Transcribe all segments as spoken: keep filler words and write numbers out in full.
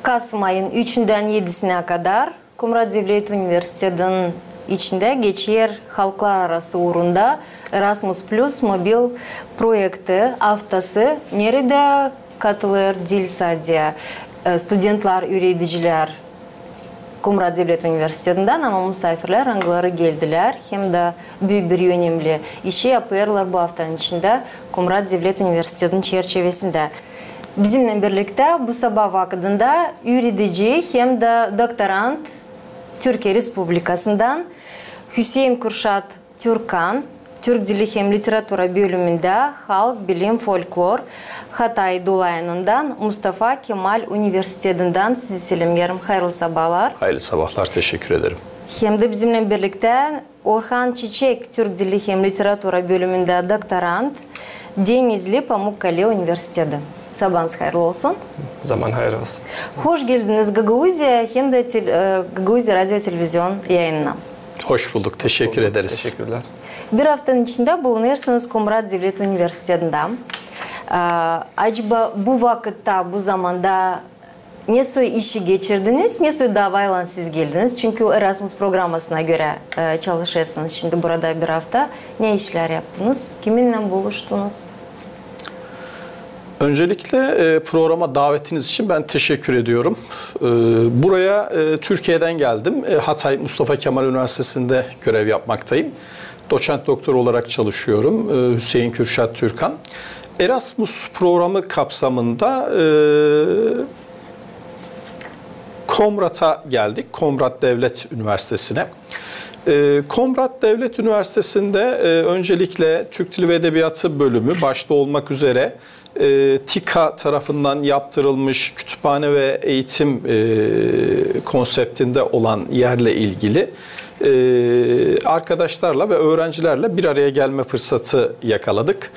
Kasım ayın üçündän edisinä kadar Komrat Devlet Universitetinin içindä geçer halklararası uurunda Erasmus Plus mobil proekti aftası, neredä katılêr diil sade, e, studentlär, üüredicilär Komrat Devlet Universitetindän, ama musaafirlär, angıları geldilär hem dä büük bir önemli işi yapêrlar bu aftanın içindä Komrat Devlet Universitetinin çerçevesindä. Bizimnän birliktä bu sabaa vakıdında üüredici hem dä doktorant Türkiye Respublikasından Hüseyin Kürşat Türkan, türk dili hem literatura bölümündä halk bilim, folklor, Hatay dolayından Mustafa Kemal Universitetindän sizi selämneerim. Hayırlı sabaalar. Hayırlı sabaalar, teşekkür ederim. Hem dä bizimnän birliktä Orhan Çiçek, türk dili hem literatura bölümündä doktorant, Denizli Pamukkale Universiteti. Sabaanız hayırlı olsun. Zaman hayır olsun. Hoş geldiniz Gagauziyaya hem dä tel-, e, Gagauziya radio televizion yayınına. Hoş bulduk, teşekkür ederiz. Teşekkürler. Bir aftanın içindä bulunêrsınız Komrat Devlet Universitetindä. E, acaba bu vakıtta, bu zamanda ne soy işi geçirdiniz, ne soy davaylan siz geldiniz? Çünkü Erasmus programasına görä, e, çalışêrsınız şindi burada bir afta. Ne işlär yaptınız? Kiminnän buluştunuz? Öncelikle, e, programa davetiniz için ben teşekkür ediyorum. E, buraya, e, Türkiye'den geldim. E, Hatay Mustafa Kemal Üniversitesi'nde görev yapmaktayım. Doçent doktor olarak çalışıyorum. E, Hüseyin Kürşat Türkan. Erasmus programı kapsamında, e, Komrat'a geldik, Komrat Devlet Üniversitesi'ne. E, Komrat Devlet Üniversitesi'nde, e, öncelikle Türk Dili ve Edebiyatı bölümü başta olmak üzere, e, TİKA tarafından yaptırılmış kütüphane ve eğitim, e, konseptinde olan yerle ilgili, e, arkadaşlarla ve öğrencilerle bir araya gelme fırsatı yakaladık.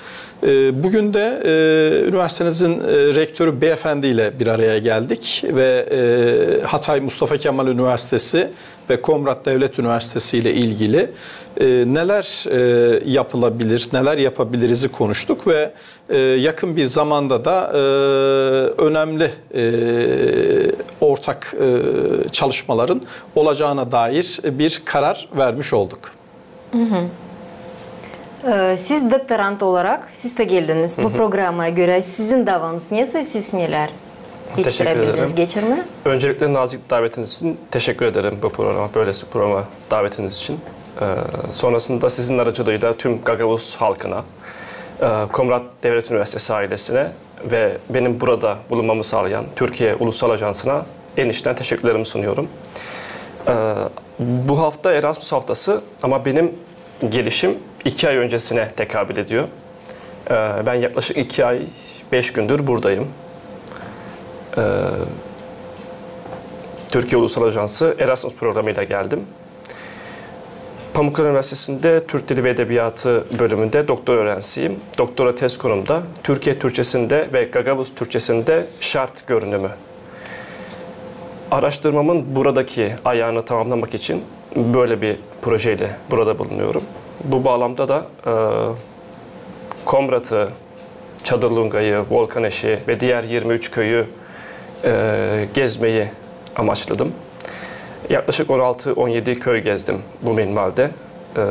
E, bugün de, e, üniversitenizin, e, rektörü beyefendiyle bir araya geldik ve, e, Hatay Mustafa Kemal Üniversitesi ve Komrat Devlet Üniversitesi ile ilgili, e, neler, e, yapılabilir, neler yapabiliriz'i konuştuk ve, e, yakın bir zamanda da, e, önemli, e, ortak, e, çalışmaların olacağına dair bir karar vermiş olduk. E, siz doktorant olarak, siz dä geldiniz bu programaya görä. Sizin davanız ne, siz nelär geçirebildiniz geçirmää? Öncelikle nazik davetiniz için teşekkür ederim bu programa, böylesi programa davetiniz için. E, sonrasında sizin aracılığıyla tüm Gagavuz halkına, e, Komrat Devlet Üniversitesi ailesine ve benim burada bulunmamı sağlayan Türkiye Ulusal Ajansı'na en içten teşekkürlerimi sunuyorum. E, bu hafta Erasmus haftası ama benim gelişim iki ay öncesine tekabül ediyor. E, ben yaklaşık iki ay, beş gündür buradayım. E, Türkiye Ulusal Ajansı Erasmus programıyla geldim. Pamukkale Üniversitesi'nde Türk Dili ve Edebiyatı bölümünde doktora öğrencisiyim. Doktora tez konum da Türkiye Türkçesinde ve Gagavuz Türkçesinde şart görünümü. Araştırmamın buradaki ayağını tamamlamak için böyle bir projeyle burada bulunuyorum. Bu bağlamda da, e, Komrat'ı, Çadırlunga'yı, Volkaneşi ve diğer yirmi üç köyü, e, gezmeyi amaçladım. Yaklaşık on altı on yedi köy gezdim bu minvalde. E,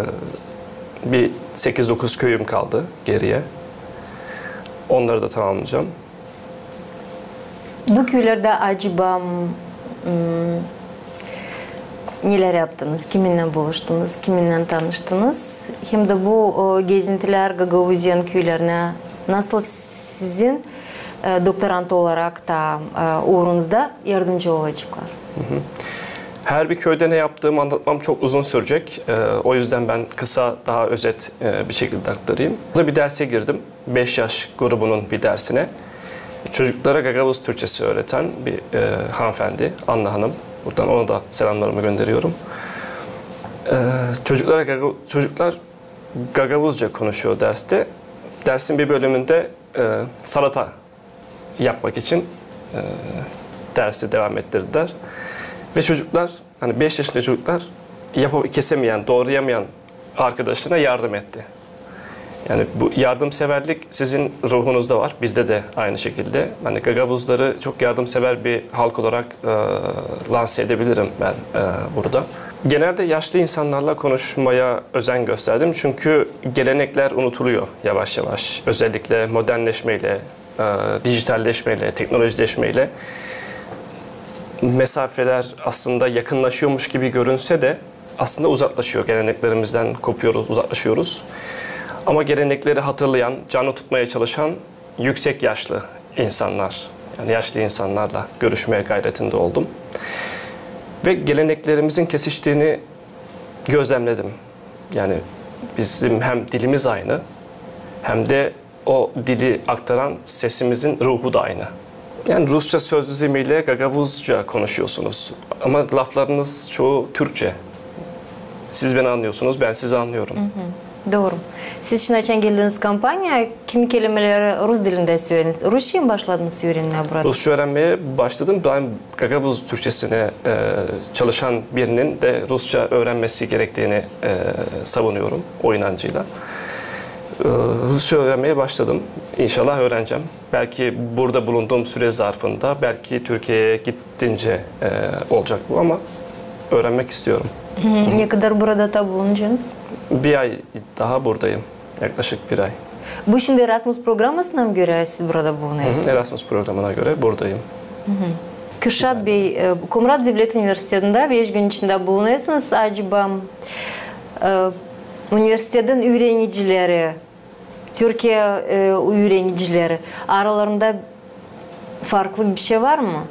bir sekiz dokuz köyüm kaldı geriye. Onları da tamamlayacağım. Bu küülerdä acaba, m, nelär yaptınız, kiminnän buluştunuz, kiminnän tanıştınız? Hem dä bu, e, gezintilär Gagauziyanın küülerinä nasıl sizin, e, doktorant olarak da, e, uurunuzda yardımcı olaceklar? Hı hı. Her bir köyde ne yaptığımı anlatmam çok uzun sürecek. E, o yüzden ben kısa, daha özet, e, bir şekilde aktarayım. Burada bir derse girdim. Beş yaş grubunun bir dersine çocuklara Gagavuz Türkçesi öğreten bir, e, hanımefendi, Anna Hanım. Buradan ona da selamlarımı gönderiyorum. E, çocuklara Gaga-, çocuklar Gagavuzca konuşuyor derste. Dersin bir bölümünde, e, salata yapmak için, e, dersi devam ettirdiler. Ve çocuklar, hani beş yaşında çocuklar yapı-, kesemeyen, doğrayamayan arkadaşına yardım etti. Yani bu yardımseverlik sizin ruhunuzda var, bizde de aynı şekilde. Yani Gagavuzları çok yardımsever bir halk olarak e, lanse edebilirim ben e, burada. Genelde yaşlı insanlarla konuşmaya özen gösterdim çünkü gelenekler unutuluyor yavaş yavaş. Özellikle modernleşmeyle, e, dijitalleşmeyle, teknolojileşmeyle mesafeler aslında yakınlaşıyormuş gibi görünse de aslında uzaklaşıyor. Geleneklerimizden kopuyoruz, uzaklaşıyoruz. Ama gelenekleri hatırlayan, canlı tutmaya çalışan yüksek yaşlı insanlar, yani yaşlı insanlarla görüşmeye gayretinde oldum. Ve geleneklerimizin kesiştiğini gözlemledim. Yani bizim hem dilimiz aynı, hem de o dili aktaran sesimizin ruhu da aynı. Yani Rusça sözlü zemiyle Gagavuzca konuşuyorsunuz. Ama laflarınız çoğu Türkçe. Siz beni anlıyorsunuz, ben sizi anlıyorum. Doğru. Siz şimdi açan geldiniz kompaniya, kimi kelimeleri rus dilindä sölediniz? Rusça mı başladınız üürenmää burada? Rusça öğrenmeye başladım. Ben Gagavuz Türkçesine e, çalışan birinin de Rusça öğrenmesi gerektiğini e, savunuyorum o inancıyla. E, Rusça öğrenmeye başladım. İnşallah öğreneceğim. Belki burada bulunduğum süre zarfında, belki Türkiye'ye gittiğince e, olacak bu ama öğrenmek istiyorum. Ne kadar burada da bulunacaksınız? Bir ay daha buradayım. Yaklaşık bir ay. Bu şimdi Erasmus programasına mı görä siz burada bulunêrsınız? Erasmus programına göre buradayım. Kürşad bey, e, Komrat Devlet Universitetindä beş gün içindä bulunêrsınız. Acaba e, universitetin üürenicileri, Türkiye e, üürenicileri aralarında farklı bir şey var mı?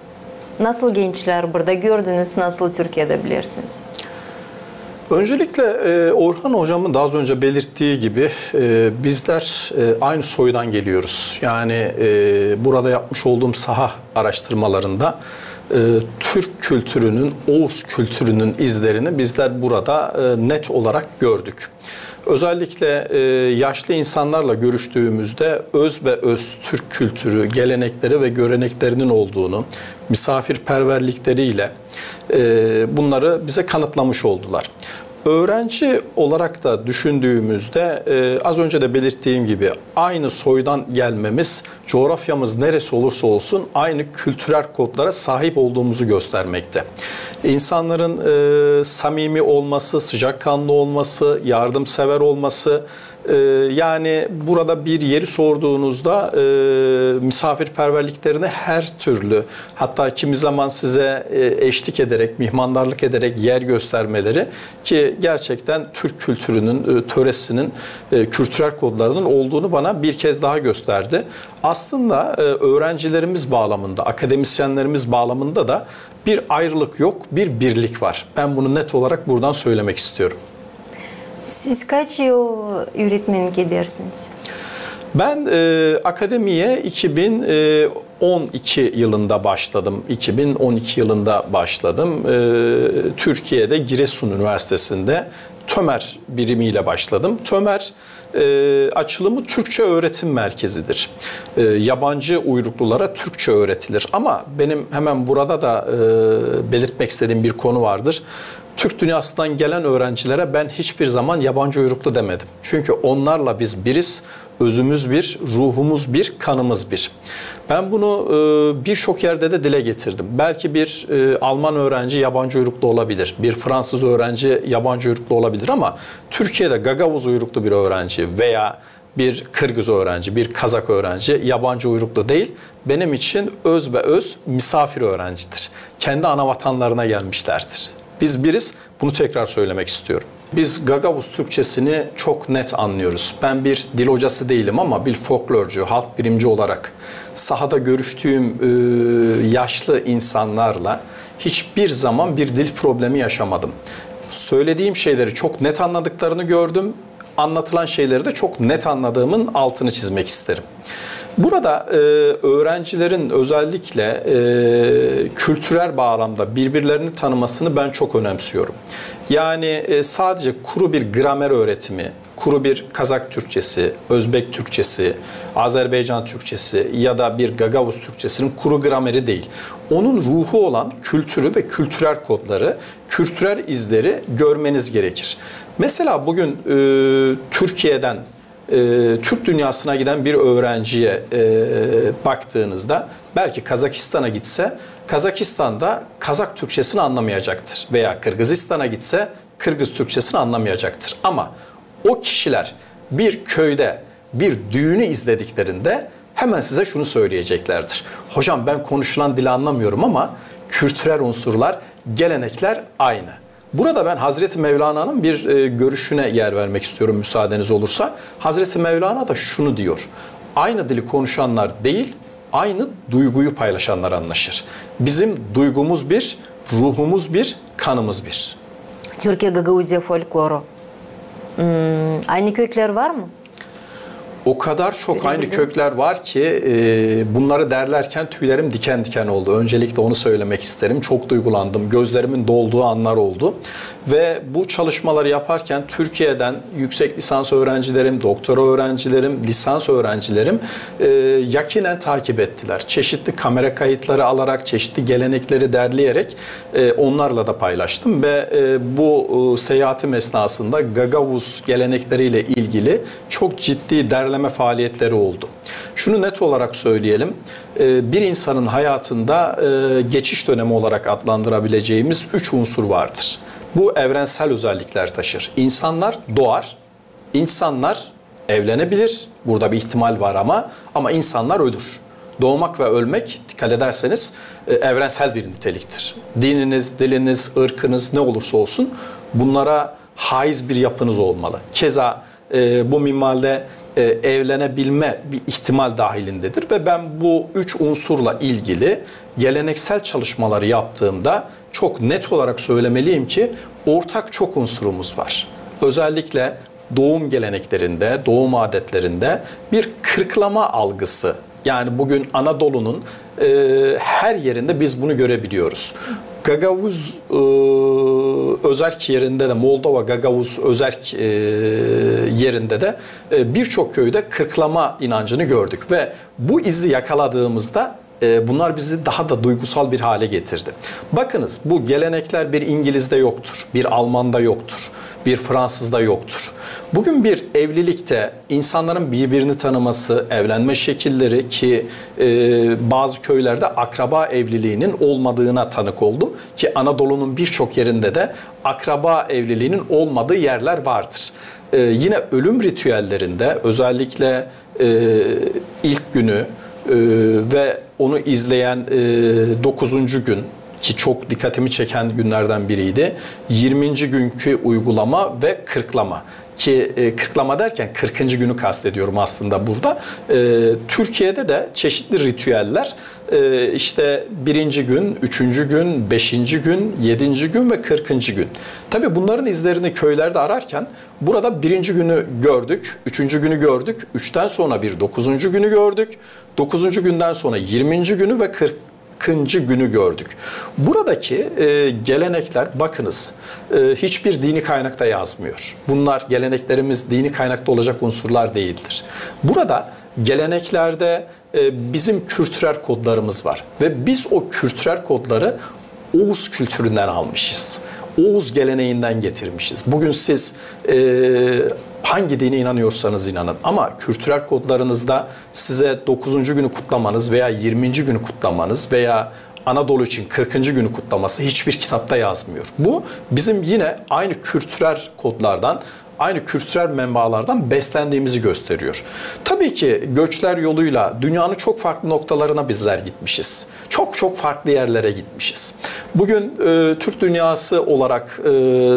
Nasıl gençlär burada gördünüz, nasıl Türkiye'dä bilersiniz? Öncelikle e, Orhan hocamın da az önce belirttiği gibi e, bizler e, aynı soydan geliyoruz. Yani e, burada yapmış olduğum saha araştırmalarında e, Türk kültürünün, Oğuz kültürünün izlerini bizler burada e, net olarak gördük. Özellikle e, yaşlı insanlarla görüştüğümüzde öz be öz Türk kültürü, gelenekleri ve göreneklerinin olduğunu, misafirperverlikleriyle e, bunları bize kanıtlamış oldular. Öğrenci olarak da düşündüğümüzde e, az önce de belirttiğim gibi aynı soydan gelmemiz, coğrafyamız neresi olursa olsun aynı kültürel kodlara sahip olduğumuzu göstermekte. İnsanların e, samimi olması, sıcakkanlı olması, yardımsever olması, e, yani burada bir yeri sorduğunuzda e, misafirperverliklerini her türlü, hatta kimi zaman size e, eşlik ederek, mihmandarlık ederek yer göstermeleri ki gerçekten Türk kültürünün, e, töresinin, e, kültürel kodlarının olduğunu bana bir kez daha gösterdi. Aslında e, öğrencilerimiz bağlamında, akademisyenlerimiz bağlamında da bir ayrılık yok, bir birlik var. Ben bunu net olarak buradan söylemek istiyorum. Siz kaç yıl üüretmenlik edersiniz? Ben e, akademiye iki bin on iki yılında başladım. iki bin on iki yılında başladım. E, Türkiye'de Giresun Üniversitesi'nde TÖMER birimiyle başladım. TÖMER e, açılımı Türkçe Öğretim Merkezi'dir. E, yabancı uyruklulara Türkçe öğretilir. Ama benim hemen burada da e, belirtmek istediğim bir konu vardır. Türk dünyasından gelen öğrencilere ben hiçbir zaman yabancı uyruklu demedim. Çünkü onlarla biz biriz, özümüz bir, ruhumuz bir, kanımız bir. Ben bunu e, birçok yerde de dile getirdim. Belki bir e, Alman öğrenci yabancı uyruklu olabilir, bir Fransız öğrenci yabancı uyruklu olabilir ama Türkiye'de Gagavuz uyruklu bir öğrenci veya bir Kırgız öğrenci, bir Kazak öğrenci yabancı uyruklu değil. Benim için öz be öz misafir öğrencidir. Kendi ana vatanlarına gelmişlerdir. Biz biriz, bunu tekrar söylemek istiyorum. Biz Gagavuz Türkçesini çok net anlıyoruz. Ben bir dil hocası değilim ama bir folklorcu, halk bilimci olarak sahada görüştüğüm e, yaşlı insanlarla hiçbir zaman bir dil problemi yaşamadım. Söylediğim şeyleri çok net anladıklarını gördüm. Anlatılan şeyleri de çok net anladığımın altını çizmek isterim. Burada e, öğrencilerin özellikle e, kültürel bağlamda birbirlerini tanımasını ben çok önemsiyorum. Yani e, sadece kuru bir gramer öğretimi, kuru bir Kazak Türkçesi, Özbek Türkçesi, Azerbaycan Türkçesi ya da bir Gagavuz Türkçesinin kuru grameri değil. Onun ruhu olan kültürü ve kültürel kodları, kültürel izleri görmeniz gerekir. Mesela bugün e, Türkiye'den E, Türk dünyasına giden bir öğrenciye e, baktığınızda belki Kazakistan'a gitse Kazakistan'da Kazak Türkçesini anlamayacaktır veya Kırgızistan'a gitse Kırgız Türkçesini anlamayacaktır. Ama o kişiler bir köyde bir düğünü izlediklerinde hemen size şunu söyleyeceklerdir. Hocam ben konuşulan dili anlamıyorum ama kültürel unsurlar, gelenekler aynı. Burada ben Hazreti Mevlana'nın bir e, görüşüne yer vermek istiyorum müsaadeniz olursa. Hazreti Mevlana da şunu diyor. Aynı dili konuşanlar değil, aynı duyguyu paylaşanlar anlaşır. Bizim duygumuz bir, ruhumuz bir, kanımız bir. Türkiye Gagauziya folkloru. Hmm, aynı kökler var mı? O kadar çok aynı kökler var ki e, bunları derlerken tüylerim diken diken oldu. Öncelikle onu söylemek isterim. Çok duygulandım. Gözlerimin dolduğu anlar oldu. Ve bu çalışmaları yaparken Türkiye'den yüksek lisans öğrencilerim, doktora öğrencilerim, lisans öğrencilerim e, yakinen takip ettiler. Çeşitli kamera kayıtları alarak, çeşitli gelenekleri derleyerek e, onlarla da paylaştım ve e, bu e, seyahatim esnasında Gagavuz gelenekleriyle ilgili çok ciddi derleme faaliyetleri oldu. Şunu net olarak söyleyelim, e, bir insanın hayatında e, geçiş dönemi olarak adlandırabileceğimiz üç unsur vardır. Bu evrensel özellikler taşır. İnsanlar doğar, insanlar evlenebilir, burada bir ihtimal var ama, ama insanlar ölür. Doğmak ve ölmek, dikkat ederseniz, e, evrensel bir niteliktir. Dininiz, diliniz, ırkınız ne olursa olsun bunlara haiz bir yapınız olmalı. Keza e, bu minvalde e, evlenebilme bir ihtimal dahilindedir ve ben bu üç unsurla ilgili geleneksel çalışmaları yaptığımda çok net olarak söylemeliyim ki ortak çok unsurumuz var. Özellikle doğum geleneklerinde, doğum adetlerinde bir kırklama algısı. Yani bugün Anadolu'nun e, her yerinde biz bunu görebiliyoruz. Gagavuz e, özerk yerinde de, Moldova Gagavuz özerk e, yerinde de e, birçok köyde kırklama inancını gördük ve bu izi yakaladığımızda e, bunlar bizi daha da duygusal bir hale getirdi. Bakınız, bu gelenekler bir İngiliz'de yoktur, bir Alman'da yoktur, bir Fransız'da yoktur. Bugün bir evlilikte insanların birbirini tanıması, evlenme şekilleri ki e, bazı köylerde akraba evliliğinin olmadığına tanık oldum. Ki Anadolu'nun birçok yerinde de akraba evliliğinin olmadığı yerler vardır. E, yine ölüm ritüellerinde özellikle e, ilk günü e, ve onu izleyen e, dokuzuncu gün ki çok dikkatimi çeken günlerden biriydi. Yirminci günkü uygulama ve kırklama. Ki e, kırklama derken kırkıncı günü kastediyorum aslında burada. E, Türkiye'de de çeşitli ritüeller e, işte birinci gün, üçüncü gün, beşinci gün, yedinci gün ve kırkıncı gün. Tabii bunların izlerini köylerde ararken burada birinci günü gördük, üçüncü günü gördük, üçten sonra bir dokuzuncu günü gördük. Dokuzuncu günden sonra yirminci günü ve kırkıncı günü gördük. Buradaki e, gelenekler, bakınız, e, hiçbir dini kaynakta yazmıyor. Bunlar geleneklerimiz dini kaynakta olacak unsurlar değildir. Burada geleneklerde e, bizim kültürel kodlarımız var ve biz o kültürel kodları Oğuz kültüründen almışız. Oğuz geleneğinden getirmişiz. Bugün siz e, hangi dine inanıyorsanız inanın ama kültürel kodlarınızda size dokuzuncu günü kutlamanız veya yirminci günü kutlamanız veya Anadolu için kırkıncı günü kutlaması hiçbir kitapta yazmıyor. Bu bizim yine aynı kültürel kodlardan, aynı kültürel menbaalardan beslendiğimizi gösteriyor. Tabii ki göçler yoluyla dünyanın çok farklı noktalarına bizler gitmişiz. Çok çok farklı yerlere gitmişiz. Bugün e, Türk dünyası olarak e,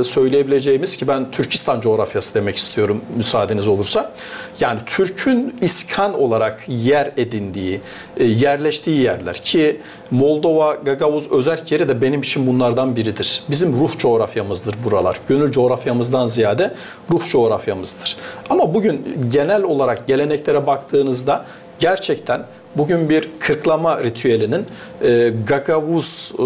söyleyebileceğimiz ki ben Türkistan coğrafyası demek istiyorum müsaadeniz olursa. Yani Türk'ün iskan olarak yer edindiği, e, yerleştiği yerler ki Moldova, Gagavuz özerk yeri de benim için bunlardan biridir. Bizim ruh coğrafyamızdır buralar. Gönül coğrafyamızdan ziyade ruh coğrafyamızdır. Ama bugün genel olarak geleneklere baktığınızda gerçekten bugün bir kırklama ritüelinin e, Gagavuz e,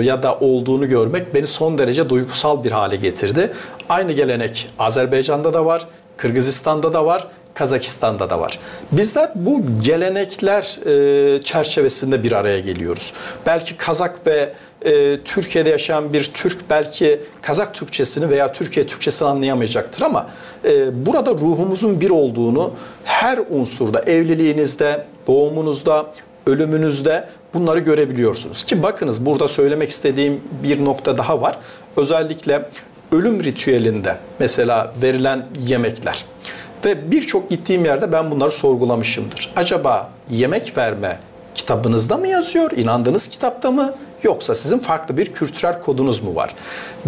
ya da olduğunu görmek beni son derece duygusal bir hale getirdi. Aynı gelenek Azerbaycan'da da var, Kırgızistan'da da var. Kazakistan'da da var. Bizler bu gelenekler e, çerçevesinde bir araya geliyoruz. Belki Kazak ve e, Türkiye'de yaşayan bir Türk belki Kazak Türkçesini veya Türkiye Türkçesini anlayamayacaktır ama e, burada ruhumuzun bir olduğunu her unsurda, evliliğinizde, doğumunuzda, ölümünüzde bunları görebiliyorsunuz. Ki bakınız, burada söylemek istediğim bir nokta daha var. Özellikle ölüm ritüelinde mesela verilen yemekler. Ve birçok gittiğim yerde ben bunları sorgulamışımdır. Acaba yemek verme kitabınızda mı yazıyor, inandığınız kitapta mı? Yoksa sizin farklı bir kültürel kodunuz mu var?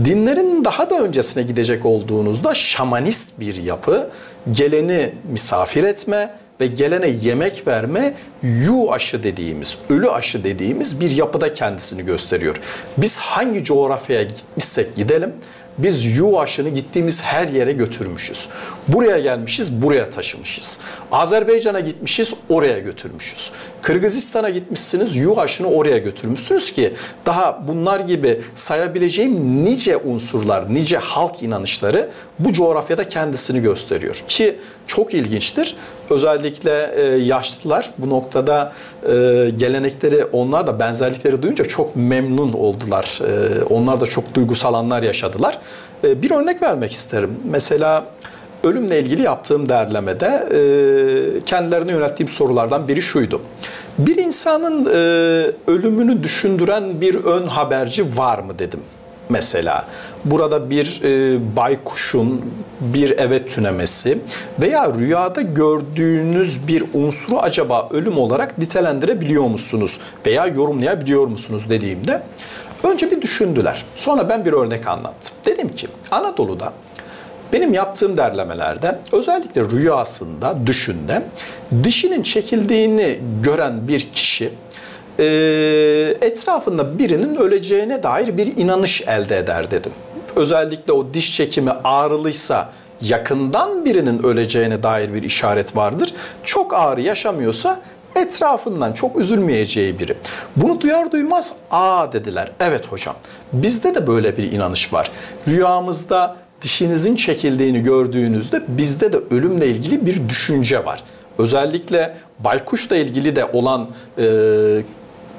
Dinlerin daha da öncesine gidecek olduğunuzda şamanist bir yapı, geleni misafir etme ve gelene yemek verme, yu aşı dediğimiz, ölü aşı dediğimiz bir yapıda kendisini gösteriyor. Biz hangi coğrafyaya gitmişsek gidelim, biz yu aşını gittiğimiz her yere götürmüşüz. Buraya gelmişiz, buraya taşımışız. Azerbaycan'a gitmişiz, oraya götürmüşüz. Kırgızistan'a gitmişsiniz, yu aşını oraya götürmüşsünüz ki daha bunlar gibi sayabileceğim nice unsurlar, nice halk inanışları bu coğrafyada kendisini gösteriyor. Ki çok ilginçtir. Özellikle e, yaşlılar bu noktada e, gelenekleri, onlar da benzerlikleri duyunca çok memnun oldular. E, onlar da çok duygusal anlar yaşadılar. E, bir örnek vermek isterim. Mesela ölümle ilgili yaptığım derlemede e, kendilerine yönelttiğim sorulardan biri şuydu. Bir insanın e, ölümünü düşündüren bir ön haberci var mı dedim. Mesela burada bir e, baykuşun bir eve tünemesi veya rüyada gördüğünüz bir unsuru acaba ölüm olarak nitelendirebiliyor musunuz veya yorumlayabiliyor musunuz dediğimde önce bir düşündüler. Sonra ben bir örnek anlattım. Dedim ki Anadolu'da benim yaptığım derlemelerde özellikle rüyasında, düşünde dişinin çekildiğini gören bir kişi e, etrafında birinin öleceğine dair bir inanış elde eder dedim. Özellikle o diş çekimi ağrılıysa yakından birinin öleceğine dair bir işaret vardır. Çok ağrı yaşamıyorsa etrafından çok üzülmeyeceği biri. Bunu duyar duymaz aa dediler. Evet hocam, bizde de böyle bir inanış var. Rüyamızda dişinizin çekildiğini gördüğünüzde bizde de ölümle ilgili bir düşünce var. Özellikle baykuşla ilgili de olan e,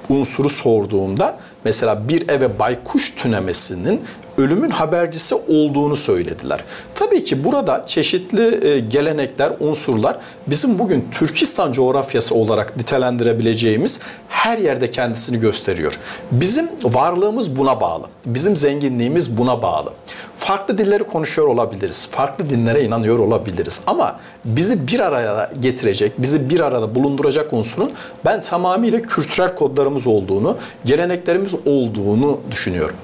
unsuru sorduğumda mesela bir eve baykuş tünemesinin ölümün habercisi olduğunu söylediler. Tabii ki burada çeşitli e, gelenekler, unsurlar bizim bugün Türkistan coğrafyası olarak nitelendirebileceğimiz her yerde kendisini gösteriyor. Bizim varlığımız buna bağlı. Bizim zenginliğimiz buna bağlı. Farklı dilleri konuşuyor olabiliriz. Farklı dinlere inanıyor olabiliriz. Ama bizi bir araya getirecek, bizi bir arada bulunduracak unsurun ben tamamıyla kültürel kodlarımız olduğunu, geleneklerimiz olduğunu düşünüyorum.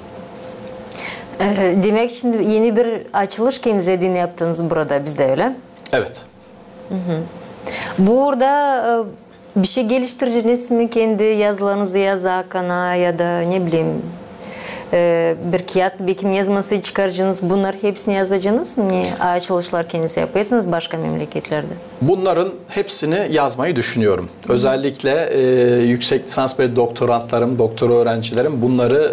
E, demek şimdi eni bir açılış kendinize din yaptınız burada bizde, öyle? Evet. Burada e, bir şey geliştirdiniz mi kendi yazılarınızı yazarkana ya da ne bileyim e, bir kiyat bekim yazması çıkaracaksınız, bunlar hepsini yazacaksınız mı? Ne açılışlar kendinize yapıyorsunuz başka memleketlerde? Bunların hepsini yazmayı düşünüyorum. Özellikle e, yüksek lisans ve doktorantlarım, doktora öğrencilerim bunları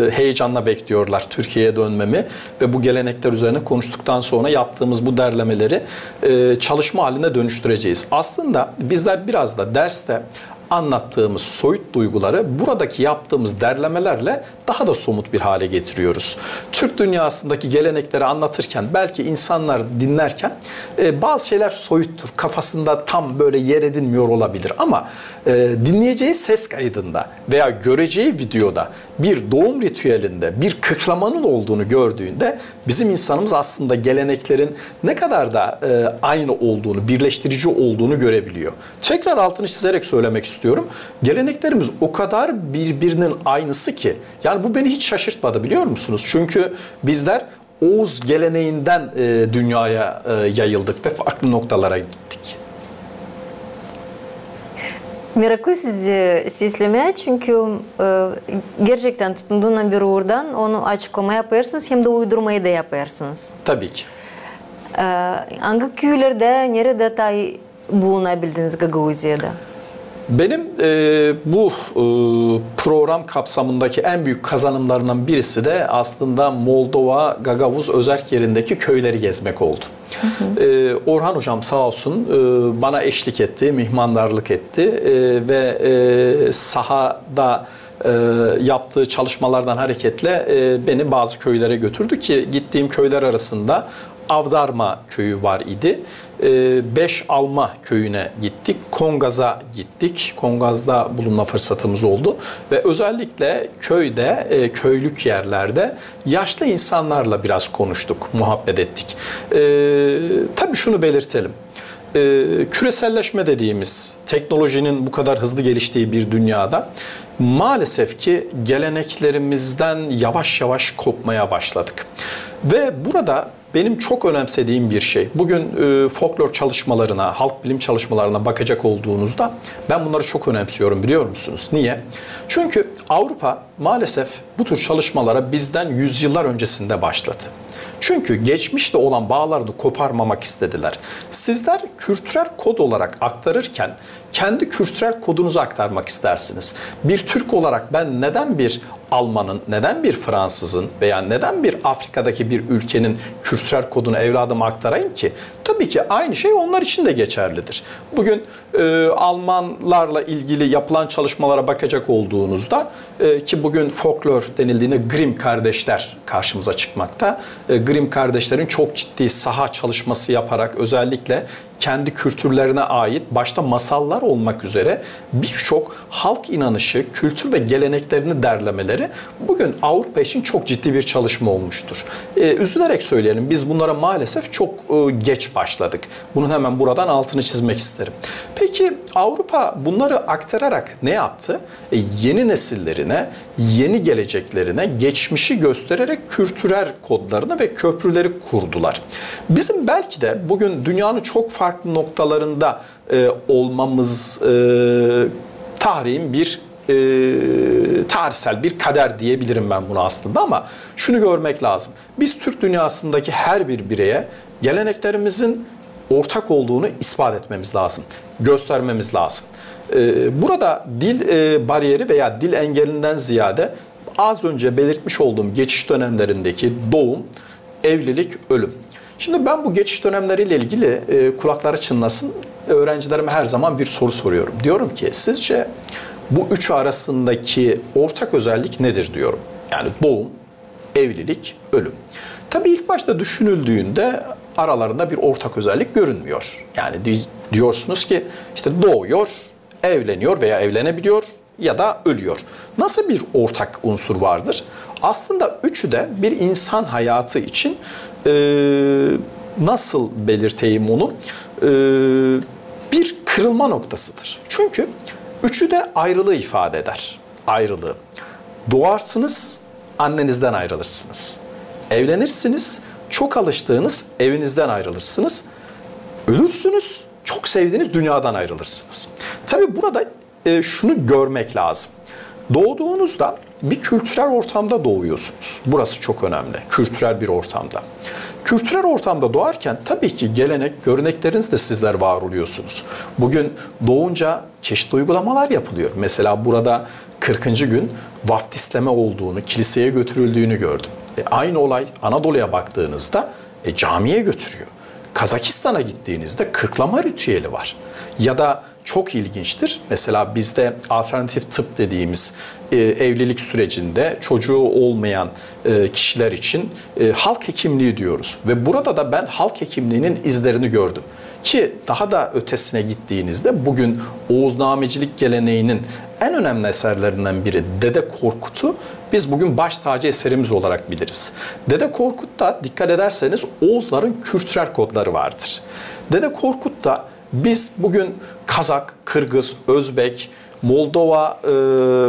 e, heyecanla bekliyorlar Türkiye'ye dönmemi ve bu gelenekler üzerine konuştuktan sonra yaptığımız bu derlemeleri e, çalışma haline dönüştüreceğiz. Aslında bizler biraz da derste anlattığımız soyut duyguları buradaki yaptığımız derlemelerle daha da somut bir hale getiriyoruz. Türk dünyasındaki gelenekleri anlatırken belki insanlar dinlerken e, bazı şeyler soyuttur, kafasında tam böyle yer edinmiyor olabilir ama e, dinleyeceği ses kaydında veya göreceği videoda bir doğum ritüelinde bir kıklamanın olduğunu gördüğünde bizim insanımız aslında geleneklerin ne kadar da e, aynı olduğunu, birleştirici olduğunu görebiliyor. Tekrar altını çizerek söylemek istiyorum. Geleneklerimiz o kadar birbirinin aynısı ki, yani bu beni hiç şaşırtmadı biliyor musunuz? Çünkü bizler Oğuz geleneğinden e, dünyaya e, yayıldık ve farklı noktalara gittik. Meraklı sizi seslemää, çünkü e, gerçektän tutunduunnan bir uurdan onu açıklama yapêrsınız, hem dä uydurmayı da yapêrsınız. Tabii ki. E, angı küülerdä, neredä tay bulunabildiniz Gagauziyada? Benim e, bu e, program kapsamındaki en büyük kazanımlarından birisi de aslında Moldova Gagavuz Özerk yerindeki köyleri gezmek oldu. E, Orhan hocam sağ olsun e, bana eşlik etti, mihmandarlık etti e, ve e, sahada e, yaptığı çalışmalardan hareketle e, beni bazı köylere götürdü ki gittiğim köyler arasında Avdarma köyü var idi. E, Beş Alma köyüne gittik, Kongaz'a gittik. Kongaz'da bulunma fırsatımız oldu ve özellikle köyde, e, köylük yerlerde yaşlı insanlarla biraz konuştuk, muhabbet ettik. E, tabii şunu belirtelim. E, küreselleşme dediğimiz teknolojinin bu kadar hızlı geliştiği bir dünyada maalesef ki geleneklerimizden yavaş yavaş kopmaya başladık. Ve burada benim çok önemsediğim bir şey. Bugün e, folklor çalışmalarına, halk bilim çalışmalarına bakacak olduğunuzda ben bunları çok önemsiyorum, biliyor musunuz? Niye? Çünkü Avrupa maalesef bu tür çalışmalara bizden yüzyıllar öncesinde başladı. Çünkü geçmişte olan bağlarını koparmamak istediler. Sizler kültürel kod olarak aktarırken kendi kültürel kodunuzu aktarmak istersiniz. Bir Türk olarak ben neden bir Almanın, neden bir Fransızın veya neden bir Afrika'daki bir ülkenin kültürel kodunu evladıma aktarayım ki? Tabii ki aynı şey onlar için de geçerlidir. Bugün e, Almanlarla ilgili yapılan çalışmalara bakacak olduğunuzda e, ki bugün folklor denildiğinde Grimm kardeşler karşımıza çıkmakta. E, Grimm kardeşlerin çok ciddi saha çalışması yaparak özellikle kendi kültürlerine ait başta masallar olmak üzere birçok halk inanışı, kültür ve geleneklerini derlemeleri bugün Avrupa için çok ciddi bir çalışma olmuştur. E, üzülerek söyleyelim, biz bunlara maalesef çok e, geç başladık. Bunun hemen buradan altını çizmek isterim. Peki Avrupa bunları aktararak ne yaptı? E, yeni nesillerine, yeni geleceklerine geçmişi göstererek kültürel kodlarını ve köprüleri kurdular. Bizim belki de bugün dünyanın çok farklı noktalarında e, olmamız e, tarihin bir e, tarihsel bir kader diyebilirim ben bunu aslında, ama şunu görmek lazım. Biz Türk dünyasındaki her bir bireye geleneklerimizin ortak olduğunu ispat etmemiz lazım, göstermemiz lazım. E, burada dil e, bariyeri veya dil engelinden ziyade az önce belirtmiş olduğum geçiş dönemlerindeki doğum, evlilik, ölüm. Şimdi ben bu geçiş dönemleriyle ilgili e, kulakları çınlasın, öğrencilerime her zaman bir soru soruyorum. Diyorum ki sizce bu üçü arasındaki ortak özellik nedir diyorum. Yani doğum, evlilik, ölüm. Tabii ilk başta düşünüldüğünde aralarında bir ortak özellik görünmüyor. Yani di- diyorsunuz ki işte doğuyor, evleniyor veya evlenebiliyor ya da ölüyor. Nasıl bir ortak unsur vardır? Aslında üçü de bir insan hayatı için e, nasıl belirteyim onu? E, bir kırılma noktasıdır. Çünkü üçü de ayrılığı ifade eder. Ayrılığı. Doğarsınız, annenizden ayrılırsınız. Evlenirsiniz, çok alıştığınız evinizden ayrılırsınız. Ölürsünüz, çok sevdiğiniz dünyadan ayrılırsınız. Tabii burada e, şunu görmek lazım. Doğduğunuzda bir kültürel ortamda doğuyorsunuz. Burası çok önemli. Kültürel bir ortamda. Kültürel ortamda doğarken tabii ki gelenek, görenekleriniz de sizler var oluyorsunuz. Bugün doğunca çeşitli uygulamalar yapılıyor. Mesela burada kırkıncı gün vaftisleme olduğunu, kiliseye götürüldüğünü gördüm. E, aynı olay Anadolu'ya baktığınızda e, camiye götürüyor. Kazakistan'a gittiğinizde kırklama ritüeli var. Ya da çok ilginçtir. Mesela bizde alternatif tıp dediğimiz e, evlilik sürecinde çocuğu olmayan e, kişiler için e, halk hekimliği diyoruz. Ve burada da ben halk hekimliğinin izlerini gördüm. Ki daha da ötesine gittiğinizde bugün Oğuznamecilik geleneğinin en önemli eserlerinden biri Dede Korkut'u biz bugün baş tacı eserimiz olarak biliriz. Dede Korkut'ta dikkat ederseniz Oğuzların kültürel kodları vardır. Dede Korkut'ta biz bugün Kazak, Kırgız, Özbek, Moldova, e,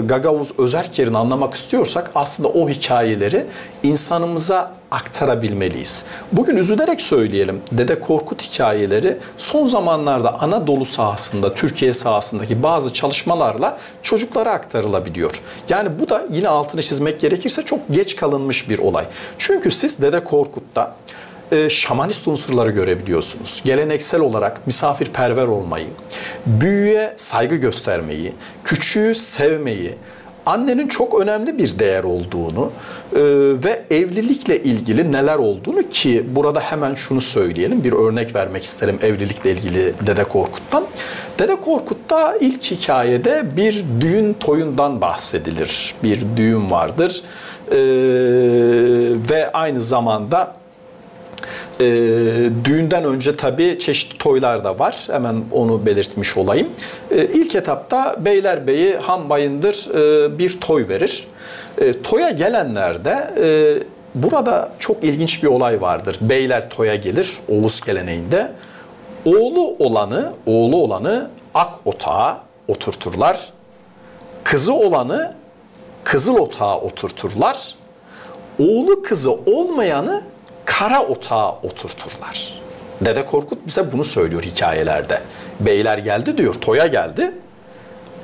Gagavuz özerk yerini anlamak istiyorsak aslında o hikayeleri insanımıza aktarabilmeliyiz. Bugün üzülerek söyleyelim, Dede Korkut hikayeleri son zamanlarda Anadolu sahasında, Türkiye sahasındaki bazı çalışmalarla çocuklara aktarılabiliyor. Yani bu da yine altını çizmek gerekirse çok geç kalınmış bir olay. Çünkü siz Dede Korkut'ta e, şamanist unsurları görebiliyorsunuz. Geleneksel olarak misafirperver olmayı, büyüye saygı göstermeyi, küçüğü sevmeyi, annenin çok önemli bir değer olduğunu, e, ve evlilikle ilgili neler olduğunu, ki burada hemen şunu söyleyelim, bir örnek vermek isterim evlilikle ilgili Dede Korkut'tan. Dede Korkut'ta ilk hikayede bir düğün toyundan bahsedilir. Bir düğün vardır. E, ve aynı zamanda e, düğünden önce tabii çeşitli toylar da var. Hemen onu belirtmiş olayım. E, ilk etapta Beylerbeyi Han Bayındır, e, bir toy verir. E, toya gelenler de, e, burada çok ilginç bir olay vardır. Beyler toya gelir, Oğuz geleneğinde. Oğlu olanı, oğlu olanı ak otağa oturturlar. Kızı olanı kızıl otağa oturturlar. Oğlu kızı olmayanı kara otağa oturturlar. Dede Korkut bize bunu söylüyor hikayelerde. Beyler geldi diyor, toya geldi.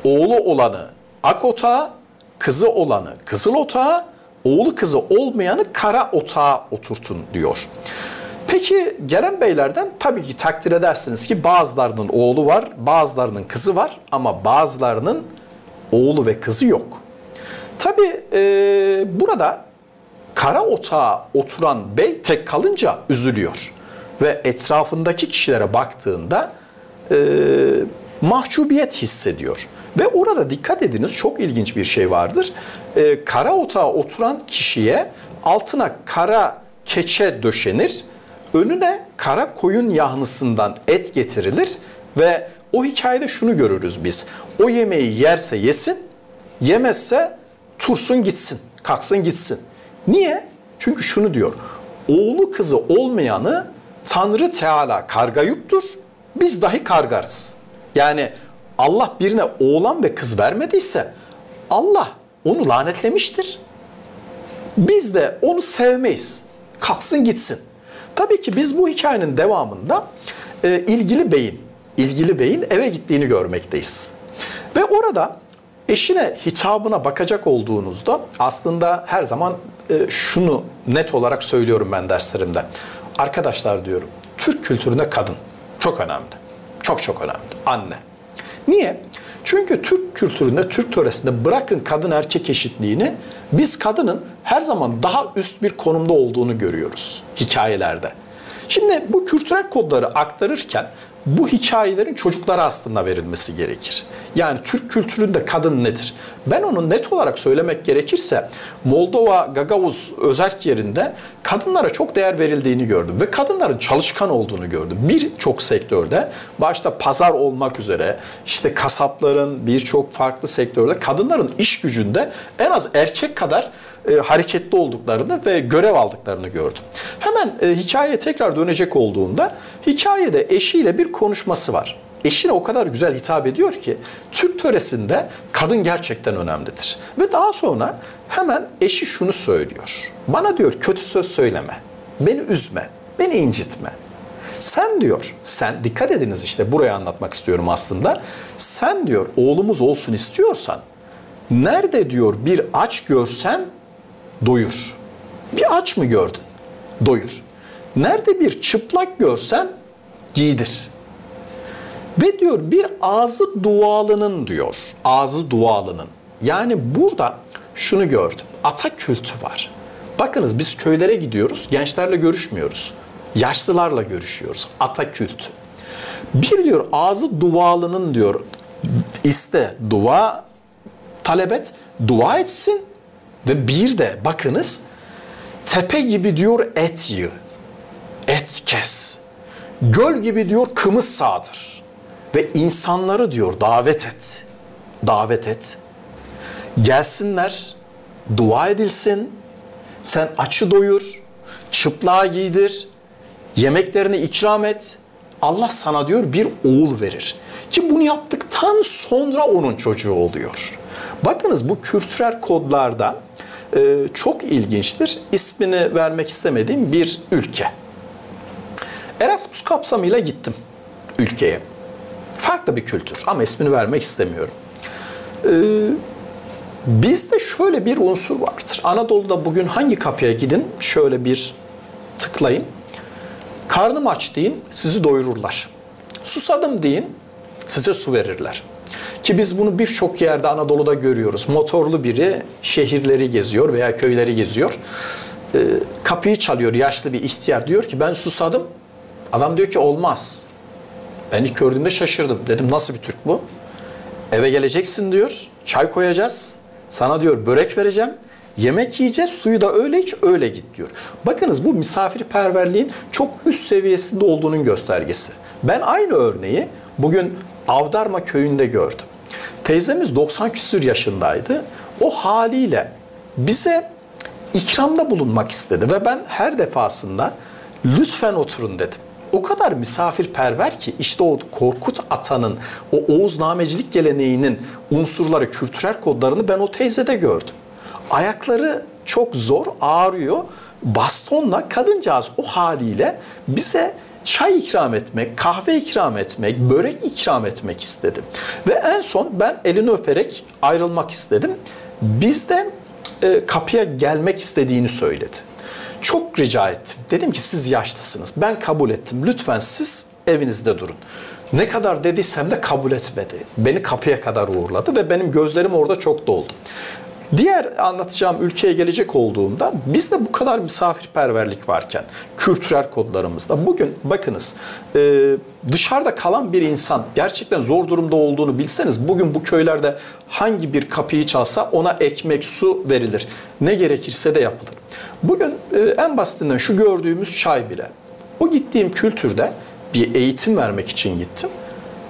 Oğlu olanı ak otağa, kızı olanı kızıl otağa, oğlu kızı olmayanı kara otağa oturtun diyor. Peki gelen beylerden tabii ki takdir edersiniz ki bazılarının oğlu var, bazılarının kızı var ama bazılarının oğlu ve kızı yok. Tabii, e, burada kara otağa oturan bey tek kalınca üzülüyor. Ve etrafındaki kişilere baktığında, e, mahcubiyet hissediyor. Ve orada dikkat ediniz, çok ilginç bir şey vardır. E, kara otağa oturan kişiye altına kara keçe döşenir, önüne kara koyun yahnısından et getirilir ve o hikayede şunu görürüz biz. O yemeği yerse yesin, yemezse tursun gitsin, kalksın gitsin. Niye? Çünkü şunu diyor, oğlu kızı olmayanı Tanrı Teala kargayıptır, biz dahi kargarız. Yani Allah birine oğlan ve kız vermediyse Allah onu lanetlemiştir. Biz de onu sevmeyiz. Kalksın gitsin. Tabii ki biz bu hikayenin devamında, e, ilgili beyin, ilgili beyin eve gittiğini görmekteyiz. Ve orada eşine hitabına bakacak olduğunuzda aslında her zaman, e, şunu net olarak söylüyorum ben derslerimde. Arkadaşlar diyorum, Türk kültüründe kadın çok önemli. Çok çok önemli. Anne. Niye? Çünkü Türk kültüründe, Türk töresinde bırakın kadın erkek eşitliğini, biz kadının her zaman daha üst bir konumda olduğunu görüyoruz hikayelerde. Şimdi bu kültürel kodları aktarırken bu hikayelerin çocuklara aslında verilmesi gerekir. Yani Türk kültüründe kadın nedir? Ben onu net olarak söylemek gerekirse Moldova, Gagauz özerk yerinde kadınlara çok değer verildiğini gördüm ve kadınların çalışkan olduğunu gördüm. Birçok sektörde, başta pazar olmak üzere, işte kasapların, birçok farklı sektörde kadınların iş gücünde en az erkek kadar, e, hareketli olduklarını ve görev aldıklarını gördüm. Hemen, e, hikayeye tekrar dönecek olduğunda hikayede eşiyle bir konuşması var. Eşine o kadar güzel hitap ediyor ki Türk töresinde kadın gerçekten önemlidir. Ve daha sonra hemen eşi şunu söylüyor. Bana diyor kötü söz söyleme, beni üzme, beni incitme. Sen diyor, sen dikkat ediniz işte buraya anlatmak istiyorum aslında. Sen diyor oğlumuz olsun istiyorsan nerede diyor bir aç görsen doyur. Bir aç mı gördün? Doyur. Nerede bir çıplak görsen giydir. Ve diyor bir ağzı dualının diyor. Ağzı dualının. Yani burada şunu gördüm. Ata kültü var. Bakınız biz köylere gidiyoruz. Gençlerle görüşmüyoruz. Yaşlılarla görüşüyoruz. Ata kültü. Bir diyor ağzı dualının diyor iste dua talep et, dua etsin ve bir de bakınız tepe gibi diyor et yı, et kes. Göl gibi diyor kımız saadır. Ve insanları diyor davet et. Davet et. Gelsinler, dua edilsin. Sen açı doyur, çıplağı giydir, yemeklerini ikram et. Allah sana diyor bir oğul verir. Ki bunu yaptıktan sonra onun çocuğu oluyor. Bakınız bu kültürel kodlarda, e, çok ilginçtir. İsmini vermek istemediğim bir ülke. Erasmus kapsamıyla gittim ülkeye. Farklı bir kültür ama ismini vermek istemiyorum. E, bizde şöyle bir unsur vardır. Anadolu'da bugün hangi kapıya gidin şöyle bir tıklayın. Karnım aç deyin, sizi doyururlar. Susadım deyin, size su verirler. Ki biz bunu birçok yerde Anadolu'da görüyoruz. Motorlu biri şehirleri geziyor veya köyleri geziyor. Ee, kapıyı çalıyor yaşlı bir ihtiyar. Diyor ki, "Ben susadım." Adam diyor ki, "Olmaz." Ben ilk gördüğümde şaşırdım. Dedim, "Nasıl bir Türk bu?" "Eve geleceksin," diyor. "Çay koyacağız. Sana," diyor, "börek vereceğim. Yemek yiyeceğiz, suyu da öyle iç, öyle git," diyor. Bakınız, bu misafirperverliğin çok üst seviyesinde olduğunun göstergesi. Ben aynı örneği bugün Avdarma köyünde gördüm. Teyzemiz doksan küsür yaşındaydı. O haliyle bize ikramda bulunmak istedi ve ben her defasında, "Lütfen oturun," dedim. O kadar misafirperver ki, işte o Korkut Ata'nın o Oğuznamecilik geleneğinin unsurları, kültürel kodlarını ben o teyzede gördüm. Ayakları çok zor, ağrıyor. Bastonla kadıncağız o haliyle bize çay ikram etmek, kahve ikram etmek, börek ikram etmek istedi. Ve en son ben elini öperek ayrılmak istedim. Bizden e, kapıya gelmek istediğini söyledi. Çok rica ettim. Dedim ki, "Siz yaşlısınız. Ben kabul ettim. Lütfen siz evinizde durun." Ne kadar dediysem de kabul etmedi. Beni kapıya kadar uğurladı ve benim gözlerim orada çok doldu. Diğer anlatacağım ülkeye gelecek olduğumda, bizde bu kadar misafirperverlik varken, kültürel kodlarımızda, bugün bakınız, e, dışarıda kalan bir insan gerçekten zor durumda olduğunu bilseniz, bugün bu köylerde hangi bir kapıyı çalsa ona ekmek, su verilir. Ne gerekirse de yapılır. Bugün e, en basitinden şu gördüğümüz çay bile. O gittiğim kültürde bir eğitim vermek için gittim.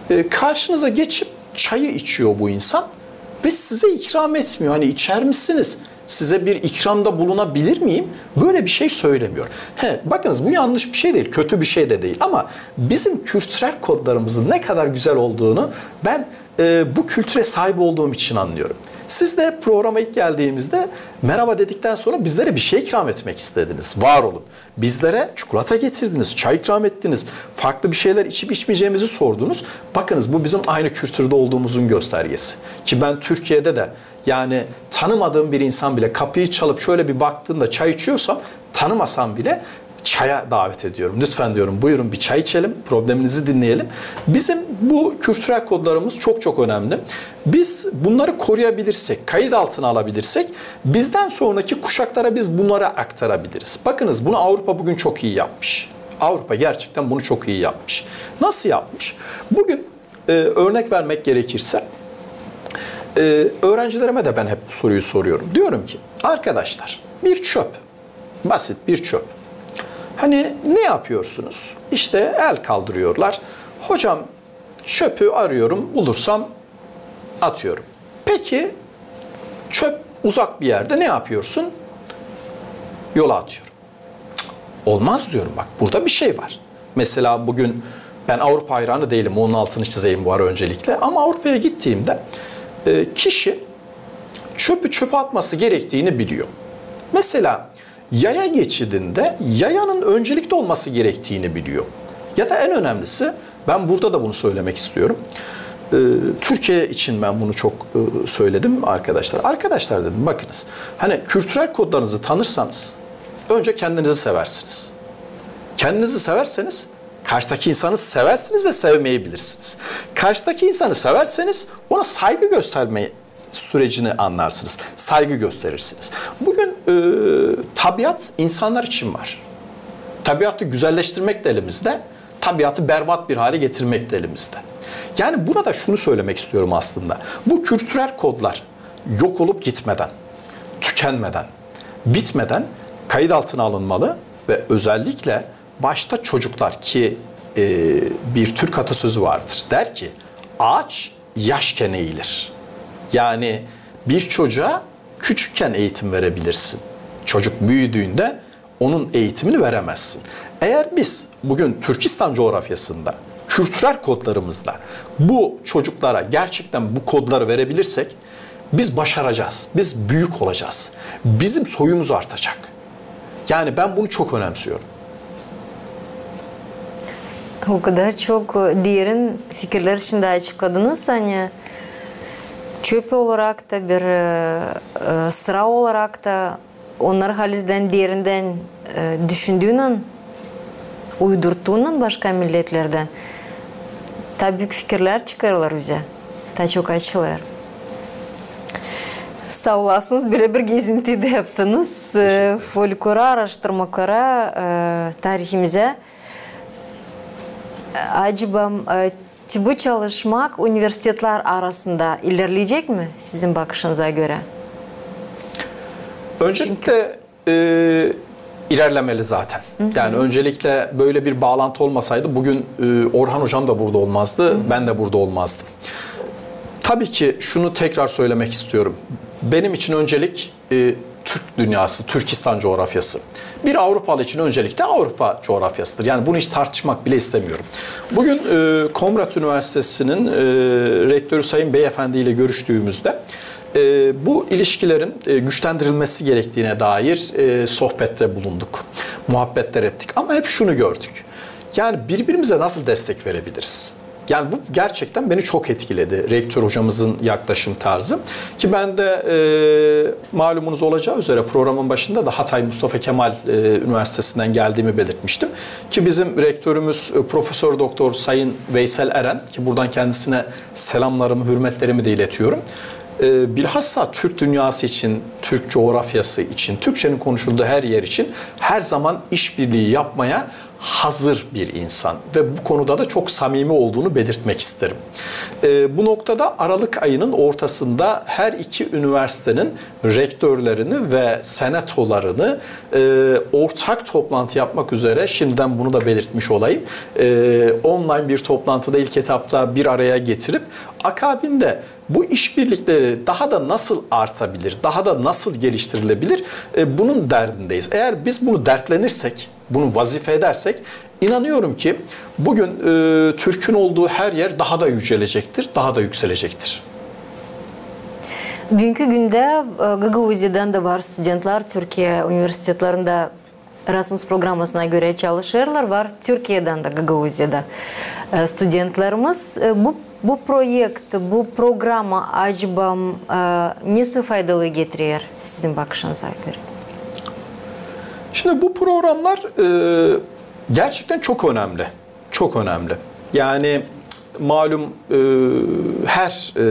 E, karşınıza geçip çayı içiyor bu insan ve size ikram etmiyor. Hani, "İçer misiniz? Size bir ikramda bulunabilir miyim?" Böyle bir şey söylemiyor. He, bakınız, bu yanlış bir şey değil, kötü bir şey de değil. Ama bizim kültürel kodlarımızın ne kadar güzel olduğunu ben e, bu kültüre sahip olduğum için anlıyorum. Siz de programa ilk geldiğimizde merhaba dedikten sonra bizlere bir şey ikram etmek istediniz. Var olun. Bizlere çikolata getirdiniz, çay ikram ettiniz, farklı bir şeyler içip içmeyeceğimizi sordunuz. Bakınız, bu bizim aynı kültürde olduğumuzun göstergesi. Ki ben Türkiye'de de, yani, tanımadığım bir insan bile kapıyı çalıp şöyle bir baktığında çay içiyorsam, tanımasam bile çaya davet ediyorum. "Lütfen," diyorum, "buyurun, bir çay içelim, probleminizi dinleyelim." Bizim bu kültürel kodlarımız çok çok önemli. Biz bunları koruyabilirsek, kayıt altına alabilirsek, bizden sonraki kuşaklara biz bunları aktarabiliriz. Bakınız, bunu Avrupa bugün çok iyi yapmış. Avrupa gerçekten bunu çok iyi yapmış. Nasıl yapmış? Bugün, e, örnek vermek gerekirse, e, öğrencilerime de ben hep bu soruyu soruyorum. Diyorum ki, "Arkadaşlar, bir çöp, basit bir çöp. Hani ne yapıyorsunuz?" İşte el kaldırıyorlar. "Hocam, çöpü arıyorum, bulursam atıyorum." "Peki, çöp uzak bir yerde, ne yapıyorsun?" "Yola atıyorum." "Olmaz," diyorum, "bak, burada bir şey var." Mesela bugün ben Avrupa hayranı değilim, onun altını çizeyim bu ara öncelikle. Ama Avrupa'ya gittiğimde, e, kişi çöpü çöpe atması gerektiğini biliyor. Mesela yaya geçidinde yayanın öncelikte olması gerektiğini biliyor. Ya da en önemlisi, ben burada da bunu söylemek istiyorum. E, Türkiye için ben bunu çok, e, söyledim arkadaşlar. "Arkadaşlar," dedim, "bakınız, hani kültürel kodlarınızı tanırsanız önce kendinizi seversiniz. Kendinizi severseniz karşıdaki insanı seversiniz ve sevmeyi bilirsiniz. Karşıdaki insanı severseniz ona saygı göstermeyi sürecini anlarsınız, saygı gösterirsiniz." Bugün, e, tabiat insanlar için var. Tabiatı güzelleştirmek de elimizde, tabiatı berbat bir hale getirmek de elimizde. Yani burada şunu söylemek istiyorum aslında. Bu kültürel kodlar yok olup gitmeden, tükenmeden, bitmeden kayıt altına alınmalı ve özellikle başta çocuklar ki, e, bir Türk atasözü vardır. Der ki, "Ağaç yaşken eğilir." Yani bir çocuğa küçükken eğitim verebilirsin. Çocuk büyüdüğünde onun eğitimini veremezsin. Eğer biz bugün Türkistan coğrafyasında kültürel kodlarımızla bu çocuklara gerçekten bu kodları verebilirsek, biz başaracağız, biz büyük olacağız. Bizim soyumuz artacak. Yani ben bunu çok önemsiyorum. O kadar çok derin fikirler şimdi açıkladınız, ani çöp olarak da bir, e, e, sıra olarak da onnar halizdän derindän, e, düşündüynän uydurttuunnan başka milletlerdän, taa büük fikirlär çıkêrlar üzä, taa çok açılêr. Saa olasınız, bölä bir gezinti dä yaptınız, e, folklora, araştırmaklara, e, tarihimizä. Acaba, e, bu çalışmak universitetlar arasında ilerleyecek mi sizin bakışınıza görä? Öncelikle e, ilerlemeli zaten. Yani öncelikle böyle bir bağlantı olmasaydı bugün e, Orhan hocam da burada olmazdı, ben de burada olmazdım. Tabii ki şunu tekrar söylemek istiyorum. Benim için öncelik e, Türk dünyası, Türkistan coğrafyası. Bir Avrupalı için öncelikle Avrupa coğrafyasıdır. Yani bunu hiç tartışmak bile istemiyorum. Bugün e, Komrat Üniversitesi'nin e, rektörü Sayın Beyefendi ile görüştüğümüzde e, bu ilişkilerin e, güçlendirilmesi gerektiğine dair e, sohbette bulunduk, muhabbetler ettik. Ama hep şunu gördük. Yani birbirimize nasıl destek verebiliriz? Yani bu gerçekten beni çok etkiledi, rektör hocamızın yaklaşım tarzı. Ki ben de e, malumunuz olacağı üzere programın başında da Hatay Mustafa Kemal e, Üniversitesi'nden geldiğimi belirtmiştim. Ki bizim rektörümüz e, Profesör Doktor Sayın Veysel Eren, ki buradan kendisine selamlarımı, hürmetlerimi de iletiyorum. E, bilhassa Türk dünyası için, Türk coğrafyası için, Türkçenin konuşulduğu her yer için her zaman işbirliği yapmaya hazır bir insan ve bu konuda da çok samimi olduğunu belirtmek isterim. E, bu noktada Aralık ayının ortasında her iki üniversitenin rektörlerini ve senatolarını e, ortak toplantı yapmak üzere, şimdiden bunu da belirtmiş olayım, e, online bir toplantıda ilk etapta bir araya getirip akabinde bu işbirlikleri daha da nasıl artabilir, daha da nasıl geliştirilebilir, e, bunun derdindeyiz. Eğer biz bunu dertlenirsek, bunu vazife edersek, inanıyorum ki bugün e, Türk'ün olduğu her yer daha da yücelecektir, daha da yükselecektir. Büünkü gündä e, Gagauziyadan da var studentlär Türkiye universitetlerindä Erasmus programasına görä çalışêrlar, var Türkiyedän dä Gagauziyada e, studentlerimiz. E, bu, bu proekt, bu programa acaba e, nesoy faydalı getirer sizin bakışınıza görä? Şimdi bu programlar e, gerçekten çok önemli. Çok önemli. Yani malum e, her e,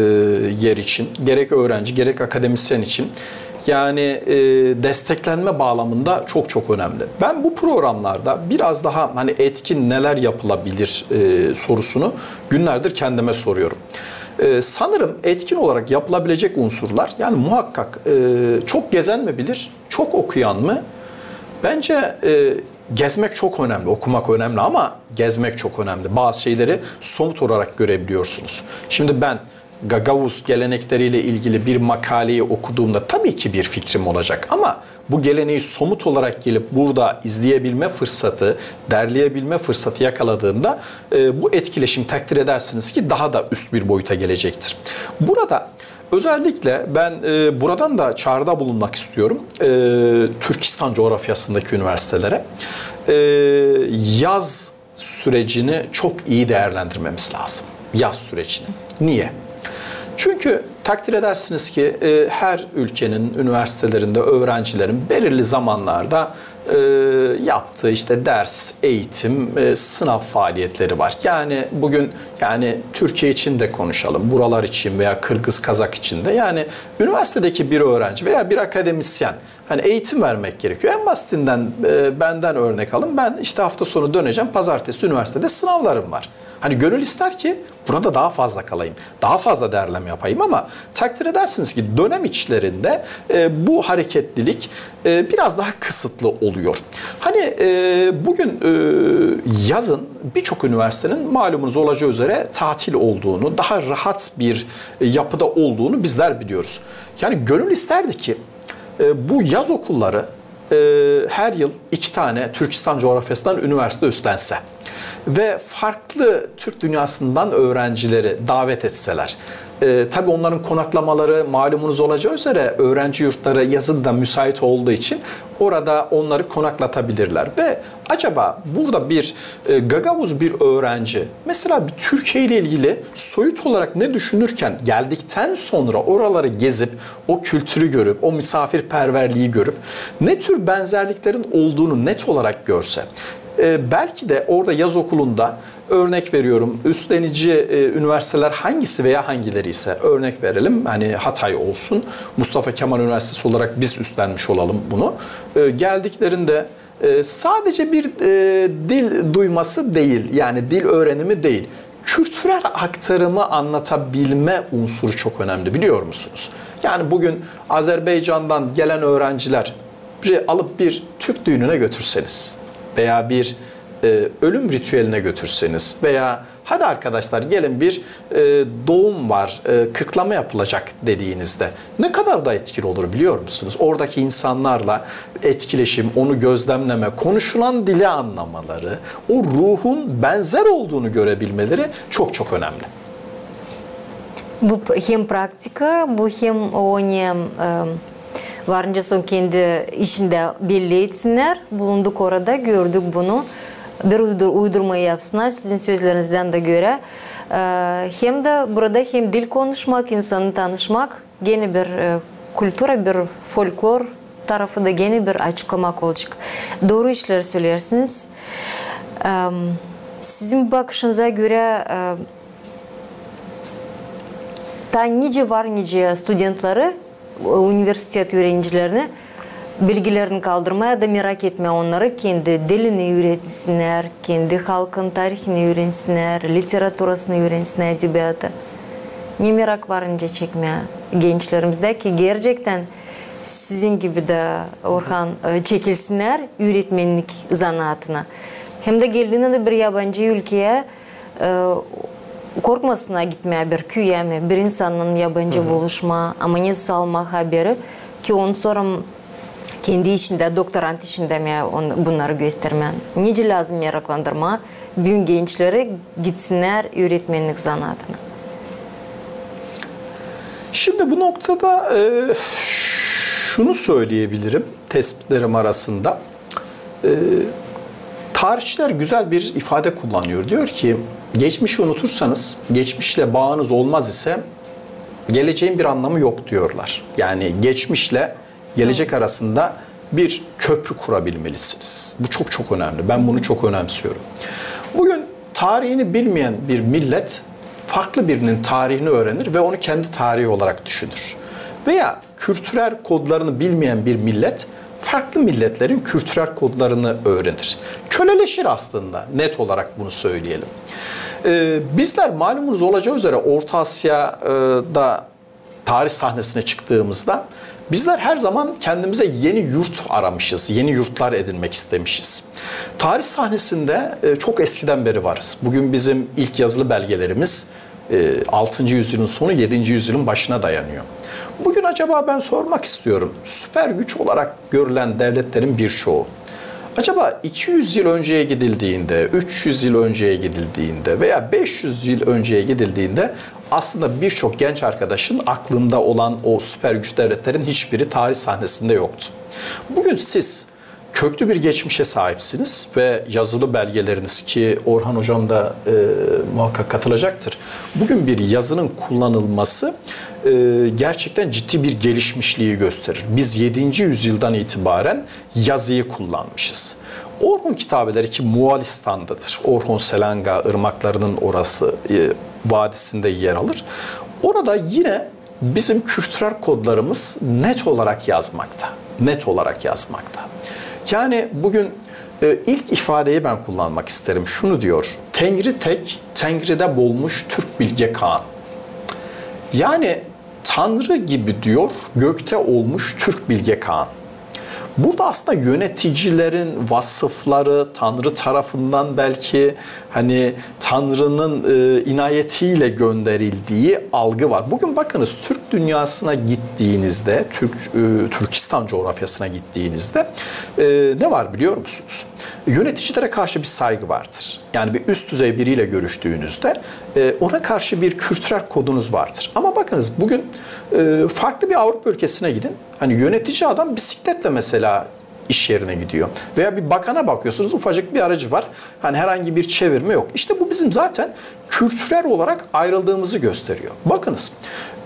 yer için, gerek öğrenci, gerek akademisyen için yani e, desteklenme bağlamında çok çok önemli. Ben bu programlarda biraz daha hani etkin neler yapılabilir e, sorusunu günlerdir kendime soruyorum. E, sanırım etkin olarak yapılabilecek unsurlar yani muhakkak e, çok gezen mi bilir, çok okuyan mı? Bence e, gezmek çok önemli, okumak önemli ama gezmek çok önemli. Bazı şeyleri somut olarak görebiliyorsunuz. Şimdi ben Gagauz gelenekleriyle ilgili bir makaleyi okuduğumda tabii ki bir fikrim olacak ama bu geleneği somut olarak gelip burada izleyebilme fırsatı, derleyebilme fırsatı yakaladığımda e, bu etkileşim takdir edersiniz ki daha da üst bir boyuta gelecektir. Burada özellikle ben e, buradan da çağrıda bulunmak istiyorum e, Türkistan coğrafyasındaki üniversitelere. E, yaz sürecini çok iyi değerlendirmemiz lazım. Yaz sürecini. Niye? Çünkü takdir edersiniz ki e, her ülkenin üniversitelerinde öğrencilerin belirli zamanlarda e, yaptığı işte ders, eğitim, e, sınav faaliyetleri var. Yani bugün yani Türkiye için de konuşalım, buralar için veya Kırgız, Kazak için de. Yani üniversitedeki bir öğrenci veya bir akademisyen hani eğitim vermek gerekiyor. En basitinden e, benden örnek alın. Ben işte hafta sonu döneceğim. Pazartesi üniversitede sınavlarım var. Hani gönül ister ki burada daha fazla kalayım, daha fazla derleme yapayım ama takdir edersiniz ki dönem içlerinde e, bu hareketlilik e, biraz daha kısıtlı oluyor. Hani e, bugün e, yazın birçok üniversitenin malumunuz olacağı üzere tatil olduğunu, daha rahat bir e, yapıda olduğunu bizler biliyoruz. Yani gönül isterdi ki e, bu yaz okulları e, her yıl iki tane Türkistan coğrafyasından üniversite üstlense ve farklı Türk dünyasından öğrencileri davet etseler. E, tabii onların konaklamaları malumunuz olacağı üzere öğrenci yurtları yazın da müsait olduğu için orada onları konaklatabilirler. Ve acaba burada bir e, Gagavuz bir öğrenci mesela bir Türkiye ile ilgili soyut olarak ne düşünürken geldikten sonra oraları gezip o kültürü görüp, o misafirperverliği görüp ne tür benzerliklerin olduğunu net olarak görse, E, belki de orada yaz okulunda, örnek veriyorum, üstlenici e, üniversiteler hangisi veya hangileri ise, örnek verelim, hani Hatay olsun, Mustafa Kemal Üniversitesi olarak biz üstlenmiş olalım bunu. E, geldiklerinde e, sadece bir e, dil duyması değil, yani dil öğrenimi değil, kültürel aktarımı anlatabilme unsuru çok önemli, biliyor musunuz? Yani bugün Azerbaycan'dan gelen öğrencileri alıp bir Türk düğününe götürseniz veya bir e, ölüm ritüeline götürseniz veya hadi arkadaşlar gelin bir e, doğum var, e, kırklama yapılacak dediğinizde ne kadar da etkili olur, biliyor musunuz? Oradaki insanlarla etkileşim, onu gözlemleme, konuşulan dili anlamaları, o ruhun benzer olduğunu görebilmeleri çok çok önemli. Bu hem praktika, bu hem o ne, e, varınca son kendi işindä belli etsinnär. Bulunduk orada, gördük bunu. Bir uydur-, uydurma yapsınnar sizin sözlerinizdän dä görä. E, hem dä burada hem dil konuşmak, insanı tanışmak, gene bir e, kultura, bir folklor tarafı da gene bir açıklamak olacek. Dooru işleri söleersiniz. E, sizin bakışınıza görä, e, taa nicä var nicä studentleri, universitet üürenicilerini bilgilerini kaldırmaa ya da merak etmää onnarı, kendi dilini üürensinnär, kendi halkın tarihını üürensinnär, literaturasını üürensinnär, edebiyatı. Ne merak var nicä çekmää gençlerimizdä ki, gerçektän sizin gibi dä, Orhan, e, çekilsinnär üüretmennik zanaatına. Hem dä geldiinä dä bir yabancı ülkeyä, e, korkmasınnar gitmää bir küüyä mi, bir insannan yabancı buluşmaa, ama ne saalmaa haberi ki, onu sora kendi işindä, doktorant işindä mi bunnarı göstermää. Nicä lääzım meraklandırmaa büün gençleri gitsinnär üüretmennik zanaatına. Şimdi bu noktada e, şunu söyleyebilirim tespitlerim arasında. E, tarihçiler güzel bir ifade kullanıyor. Diyor ki, geçmişi unutursanız, geçmişle bağınız olmaz ise geleceğin bir anlamı yok diyorlar. Yani geçmişle gelecek arasında bir köprü kurabilmelisiniz. Bu çok çok önemli. Ben bunu çok önemsiyorum. Bugün tarihini bilmeyen bir millet farklı birinin tarihini öğrenir ve onu kendi tarihi olarak düşünür. Veya kültürel kodlarını bilmeyen bir millet farklı milletlerin kültürel kodlarını öğrenir. Köleleşir aslında, net olarak bunu söyleyelim. Ee, bizler malumunuz olacağı üzere Orta Asya'da tarih sahnesine çıktığımızda bizler her zaman kendimize yeni yurt aramışız, yeni yurtlar edinmek istemişiz. Tarih sahnesinde e, çok eskiden beri varız. Bugün bizim ilk yazılı belgelerimiz e, altıncı yüzyılın sonu, yedinci yüzyılın başına dayanıyor. Bugün acaba ben sormak istiyorum, süper güç olarak görülen devletlerin birçoğu acaba iki yüz yıl önceye gidildiğinde, üç yüz yıl önceye gidildiğinde veya beş yüz yıl önceye gidildiğinde aslında birçok genç arkadaşın aklında olan o süper güç devletlerin hiçbiri tarih sahnesinde yoktu. Bugün siz köklü bir geçmişe sahipsiniz ve yazılı belgeleriniz ki Orhan Hocam da e, muhakkak katılacaktır. Bugün bir yazının kullanılması e, gerçekten ciddi bir gelişmişliği gösterir. Biz yedinci yüzyıldan itibaren yazıyı kullanmışız. Orhon kitabeleri ki Moğolistan'dadır. Orhon Selanga ırmaklarının orası e, vadisinde yer alır. Orada yine bizim kültürel kodlarımız net olarak yazmakta. Net olarak yazmakta. Yani bugün e, ilk ifadeyi ben kullanmak isterim. Şunu diyor, Tengri tek, Tengri'de bolmuş Türk Bilge Kağan. Yani Tanrı gibi diyor, gökte olmuş Türk Bilge Kağan. Burada aslında yöneticilerin vasıfları, Tanrı tarafından belki hani Tanrı'nın e, inayetiyle gönderildiği algı var. Bugün bakınız Türk dünyasına gittiğinizde, Türk e, Türkistan coğrafyasına gittiğinizde e, ne var biliyor musunuz? Yöneticilere karşı bir saygı vardır. Yani bir üst düzey biriyle görüştüğünüzde e, ona karşı bir kültürel kodunuz vardır. Ama bakınız bugün e, farklı bir Avrupa ülkesine gidin. Hani yönetici adam bisikletle mesela iş yerine gidiyor. Veya bir bakana bakıyorsunuz, ufacık bir aracı var. Hani herhangi bir çevirme yok. İşte bu bizim zaten kültürel olarak ayrıldığımızı gösteriyor. Bakınız,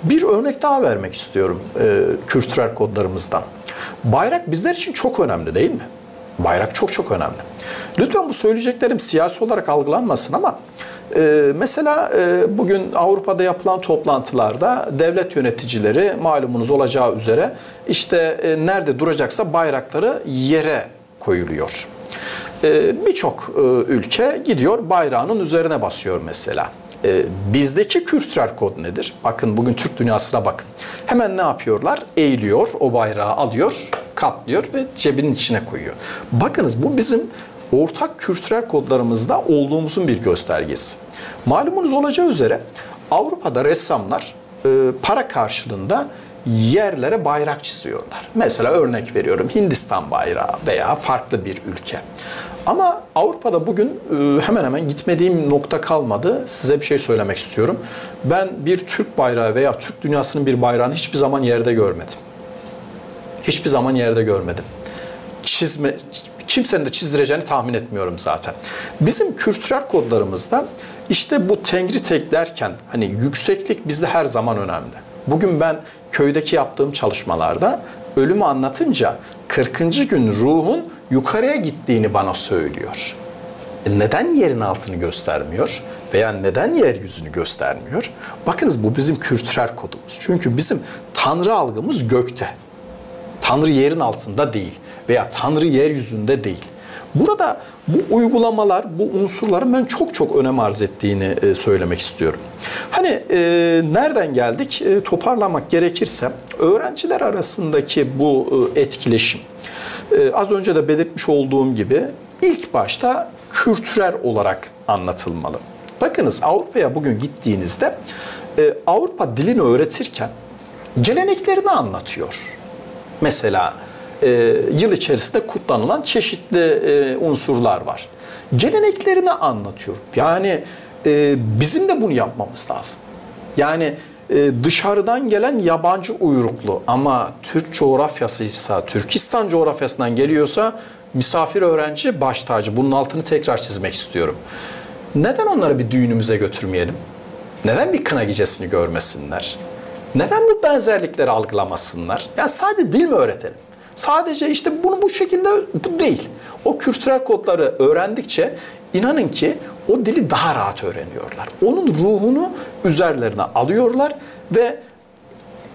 bir örnek daha vermek istiyorum e, kültürel kodlarımızdan. Bayrak bizler için çok önemli değil mi? Bayrak çok çok önemli. Lütfen bu söyleyeceklerim siyasi olarak algılanmasın ama e, mesela e, bugün Avrupa'da yapılan toplantılarda devlet yöneticileri malumunuz olacağı üzere işte e, nerede duracaksa bayrakları yere koyuluyor. E, birçok e, ülke gidiyor bayrağının üzerine basıyor mesela. E, bizdeki kültürel kod nedir? Bakın bugün Türk dünyasına bakın. Hemen ne yapıyorlar? Eğiliyor, o bayrağı alıyor, katlıyor ve cebinin içine koyuyor. Bakınız bu bizim ortak kültürel kodlarımızda olduğumuzun bir göstergesi. Malumunuz olacağı üzere Avrupa'da ressamlar e, para karşılığında yerlere bayrak çiziyorlar. Mesela örnek veriyorum Hindistan bayrağı veya farklı bir ülke. Ama Avrupa'da bugün e, hemen hemen gitmediğim nokta kalmadı. Size bir şey söylemek istiyorum. Ben bir Türk bayrağı veya Türk dünyasının bir bayrağını hiçbir zaman yerde görmedim. Hiçbir zaman yerde görmedim. Çizme, kimsenin de çizdireceğini tahmin etmiyorum zaten. Bizim kültürel kodlarımızda işte bu tengri tek derken hani yükseklik bizde her zaman önemli. Bugün ben köydeki yaptığım çalışmalarda ölümü anlatınca kırkıncı gün ruhun yukarıya gittiğini bana söylüyor. E, neden yerin altını göstermiyor veya neden yeryüzünü göstermiyor? Bakınız bu bizim kültürel kodumuz. Çünkü bizim Tanrı algımız gökte. Tanrı yerin altında değil veya Tanrı yeryüzünde değil. Burada bu uygulamalar, bu unsurların ben çok çok önem arz ettiğini e, söylemek istiyorum. Hani e, nereden geldik? E, toparlamak gerekirse öğrenciler arasındaki bu e, etkileşim, e, az önce de belirtmiş olduğum gibi ilk başta kültürel olarak anlatılmalı. Bakınız Avrupa'ya bugün gittiğinizde e, Avrupa dilini öğretirken geleneklerini anlatıyor. Mesela e, yıl içerisinde kutlanılan çeşitli e, unsurlar var. Geleneklerini anlatıyor. Yani e, bizim de bunu yapmamız lazım. Yani e, dışarıdan gelen yabancı uyruklu ama Türk coğrafyasıysa, Türkistan coğrafyasından geliyorsa misafir öğrenci baş tacı. Bunun altını tekrar çizmek istiyorum. Neden onları bir düğünümüze götürmeyelim? Neden bir kına gecesini görmesinler? Neden bu benzerlikleri algılamasınlar? Yani sadece dil mi öğretelim? Sadece işte bunu bu şekilde bu değil. O kültürel kodları öğrendikçe inanın ki o dili daha rahat öğreniyorlar. Onun ruhunu üzerlerine alıyorlar ve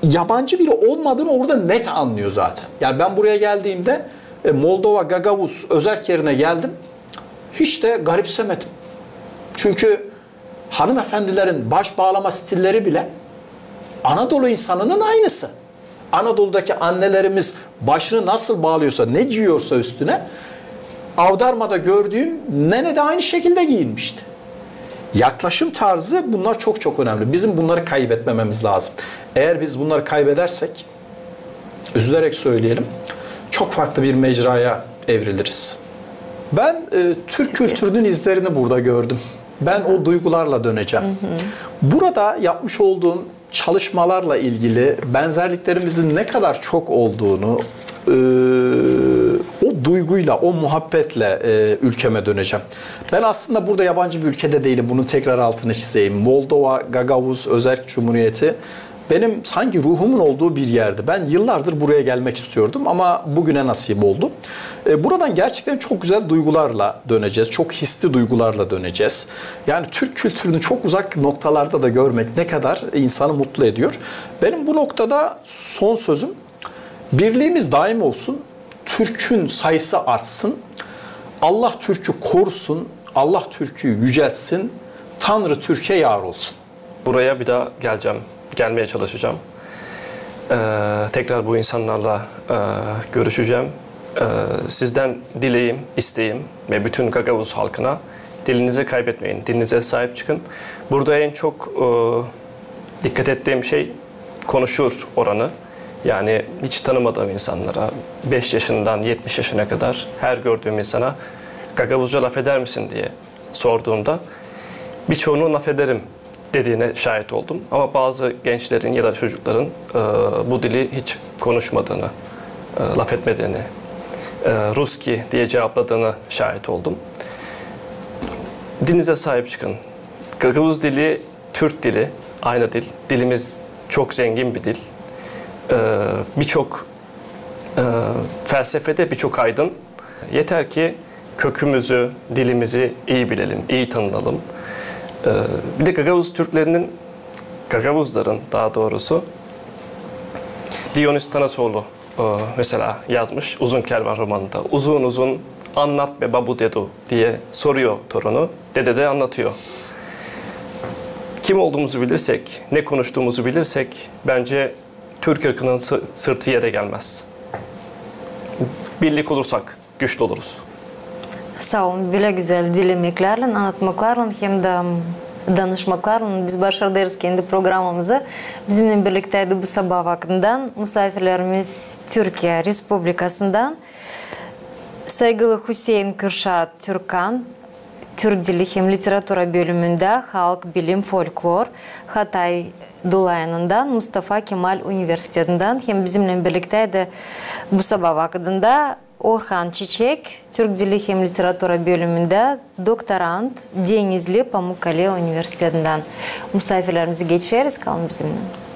yabancı biri olmadığını orada net anlıyor zaten. Yani ben buraya geldiğimde e, Moldova, Gagavuz, Özerk yerine geldim. Hiç de garipsemedim. Çünkü hanımefendilerin baş bağlama stilleri bile Anadolu insanının aynısı. Anadolu'daki annelerimiz başını nasıl bağlıyorsa, ne giyiyorsa üstüne, Avdarma'da gördüğüm nene de aynı şekilde giyinmişti. Yaklaşım tarzı, bunlar çok çok önemli. Bizim bunları kaybetmememiz lazım. Eğer biz bunları kaybedersek, üzülerek söyleyelim, çok farklı bir mecraya evriliriz. Ben e, Türk kültürünün izlerini burada gördüm. Ben o duygularla döneceğim. Burada yapmış olduğum çalışmalarla ilgili benzerliklerimizin ne kadar çok olduğunu e, o duyguyla, o muhabbetle e, ülkeme döneceğim. Ben aslında burada yabancı bir ülkede değilim. Bunun tekrar altını çizeyim. Moldova, Gagavuz Özerk Cumhuriyeti benim sanki ruhumun olduğu bir yerdi. Ben yıllardır buraya gelmek istiyordum ama bugüne nasip oldu. E, buradan gerçekten çok güzel duygularla döneceğiz. Çok hisli duygularla döneceğiz. Yani Türk kültürünü çok uzak noktalarda da görmek ne kadar insanı mutlu ediyor. Benim bu noktada son sözüm, birliğimiz daim olsun, Türk'ün sayısı artsın, Allah Türk'ü korusun, Allah Türk'ü yüceltsin, Tanrı Türkiye yar olsun. Buraya bir daha geleceğim, gelmeye çalışacağım. Ee, tekrar bu insanlarla e, görüşeceğim. Ee, sizden dileğim, isteğim ve bütün Gagavuz halkına, dilinizi kaybetmeyin, dilinize sahip çıkın. Burada en çok e, dikkat ettiğim şey konuşur oranı. Yani hiç tanımadığım insanlara, beş yaşından yetmiş yaşına kadar her gördüğüm insana "Gagavuzca laf eder misin?" diye sorduğumda birçoğunun "Laf ederim" dediğine şahit oldum. Ama bazı gençlerin ya da çocukların e, bu dili hiç konuşmadığını, e, laf etmediğini, e, "Ruski" diye cevapladığını şahit oldum. Dilinize sahip çıkın. Gagavuz dili, Türk dili, aynı dil. Dilimiz çok zengin bir dil. E, birçok e, felsefede birçok aydın. Yeter ki kökümüzü, dilimizi iyi bilelim, iyi tanıyalım. E, bir de Gagavuz Türklerinin, Gagavuzların daha doğrusu, Dionis Tanasoğlu e, mesela yazmış Uzun Kervan romanında. Uzun uzun "Annat be, babu dedu" diye soruyor torunu. Dede de anlatıyor. Kim olduğumuzu bilirsek, ne konuştuğumuzu bilirsek, bence Türk ırkının sı- sırtı yere gelmez. Birlik olursak güçlü oluruz. Saa olun, bölä gözäl dilemeklärlän, annatmaklarlan hem dä danışmaklarlan biz başardıyız kendi programamızı. Bizimnän birlikteydi bu sabaa vakıdından musaafirlerimiz Türkiye Respublikasından saygılı Hüseyin Kürşat Türkan, türk dili hem literatura bölümündä halk bilim, folklor, Hatay dolayından, Mustafa Kemal Universitetindän hem bizimnän birlikteydi bu sabaa vakıdında Orhan Çiçek, türk dili hem literatura bölümündä doktorant, Denizli Pamukkale Universitetindän. Musaafirlerimizi geçeriz, kalın bizimnän.